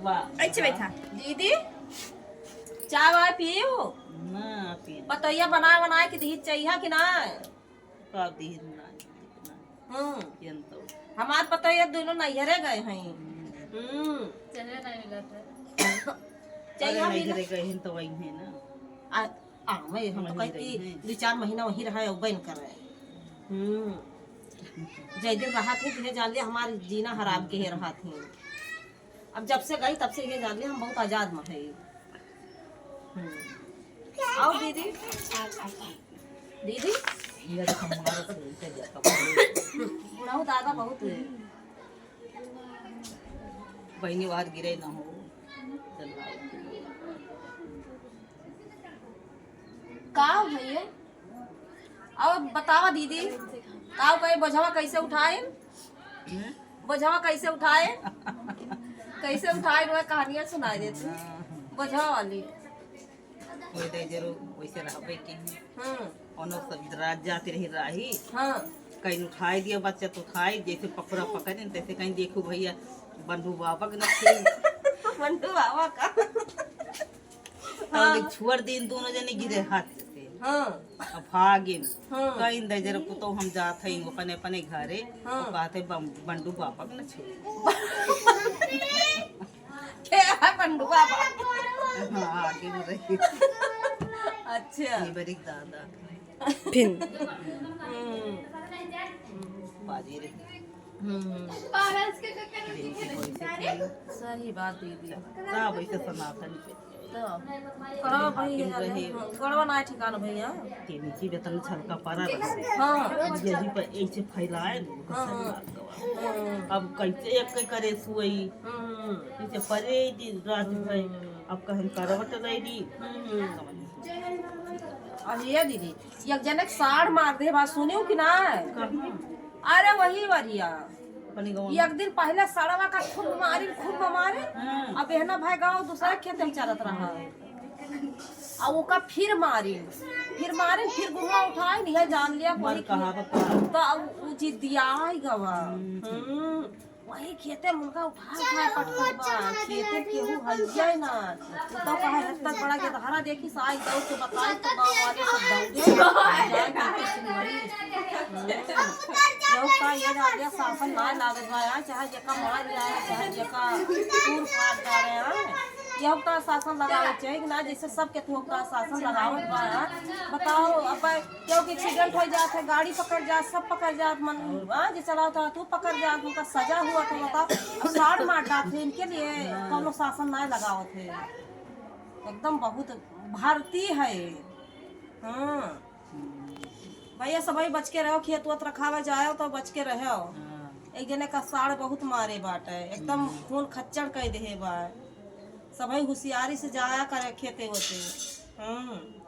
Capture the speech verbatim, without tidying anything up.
वाह। अच्छे बैठा। दीदी, चाय वाय पियो? ना, पिए। पतोहिया बनाए बनाए के दीहित चाहिए कि ना? का दीहित ना, ना। हम्म। पियन तो। हमार पतोहिया दोनों नैहरे गए हैं। हम्म। हम्म। चले नहीं मिला था। चाहिए अरे, मिला। नैहरे गए हैं तो वही है ना। आ, आ, मैं, हम तो वहीं कहती रही हैं। दो चार महीना वहीं रहा है, उबे न करे। हम्म। जय दिन रहा थे, तुझे जान लिया, हमारी जीना हराम के ही रहा थे। अब जब से गई, तब से ये जान लिया, हम बहुत आजाद में है। हम्म। आओ दीदी। दीदी। ये तो हम मारा से इनसे जाता बुढ़ऊ दादा बहुत है। बहनी बाहर गिरे ना हो। का भैया? अब बतावा दीदी, का कहे, बोझवा कैसे उठाए? हम्म? बोझवा कैसे उठाए? कैसे उठाए, वह कहानियां सुनाई देती। हाँ। बोझवा वाली। कोई दे जरूर वैसे रहबे के। हम्म। ओनो सब रात जाते रही राही। हाँ। कहीं उठाई दिया बच्चा तो उठाई, जैसे पकड़ा पकड़े, तैसे कहीं देखो भैया, बंडू बाबा के ना खेल। बंडू बाबा का। हाँ। और छोड़ दिन दोनों जने गिरे हाथ से। हाँ। अब भागिन। हाँ। कहीं दे जरा पुतो हम जात हई अपने, अपने घरे, हाँ। तो कहते बम-, बंडू बाबा के ना छोड़। के है बंडू बाबा? हाँ, आगे में रही। अच्छा। ये बड़ी दादा। फिन। हम्म। बाजी रे। हम्म। सही बात दीदी। सब ऐसे सनातन के। तो कड़वा भाई हाकिम है, रहे। कड़वा ना है ठिकाना भैया। के नीचे वेतन छलका पड़ा रहे। हाँ। यही पर ऐसे फैलाए लोग हाँ, हाँ। सनातन। हम्म। अब कैसे एक के करे सुई, हम्म। ऐसे परे दिन रात भर। हम्म। अब कहन करवट गई दी। हम्म। अब ये दीदी, एक जने के साड़ मार दे, बात सुनियो कि ना? कहाँ? अरे वही वरिया। अपने गाँव में। एक दिन पहले सड़वा का खूब मारी, खूब मारे। हाँ। अब एहना भाई गाँव दूसरा खेत में चरत रहा। आ ओका फिर मारी, फिर मारी, फिर गुम्मा उठाए, नहीं जान लिया कोई मर कहा खेत। बता। तो अब उ जिद्दिया ही गवा। हम्म। हम्म। वही खेते में उनका उठा उठा पटकल बा। खेते केहू हलिया ही ना। तो कहे, "हद तक बड़ा गेदहरा देखी, साई दौड़ के बताई," तो गाँव वाले सब दौड़े। जाए करके सुनवाई। हम्म। केहू का ये ना दिया, शासन ना लागत बा, चाहे जेका मार जाए, चाहे जेका तूर फाड़ डाले, हाँ। केहू का शासन लगावे चाहिए कि ना, जैसे सब केहू का शासन लगावत बा, हाँ। बताओ, अब केहू के accident हो जात है, गाड़ी पकड़ जात, सब पकड़ जात, मन, हाँ, जे चलावत रहा, तू पकड़ जात, उनका सजा हुआ तो बताओ। अब साड़ मार डात है, इनके लिए कौनो शासन ना लगावत है। एकदम बहुत भर्ती है। हाँ। भैया, सबही बच के रहो, खेत वत रखावे जाओ तो बच के रहो। हाँ। एक जने का साड़ बहुत मारे बाटे, एकदम हम्म। खून खच्चड़ कइ देहे बा। सबही हुसियारी से जाया करे खेते वते। हम्म।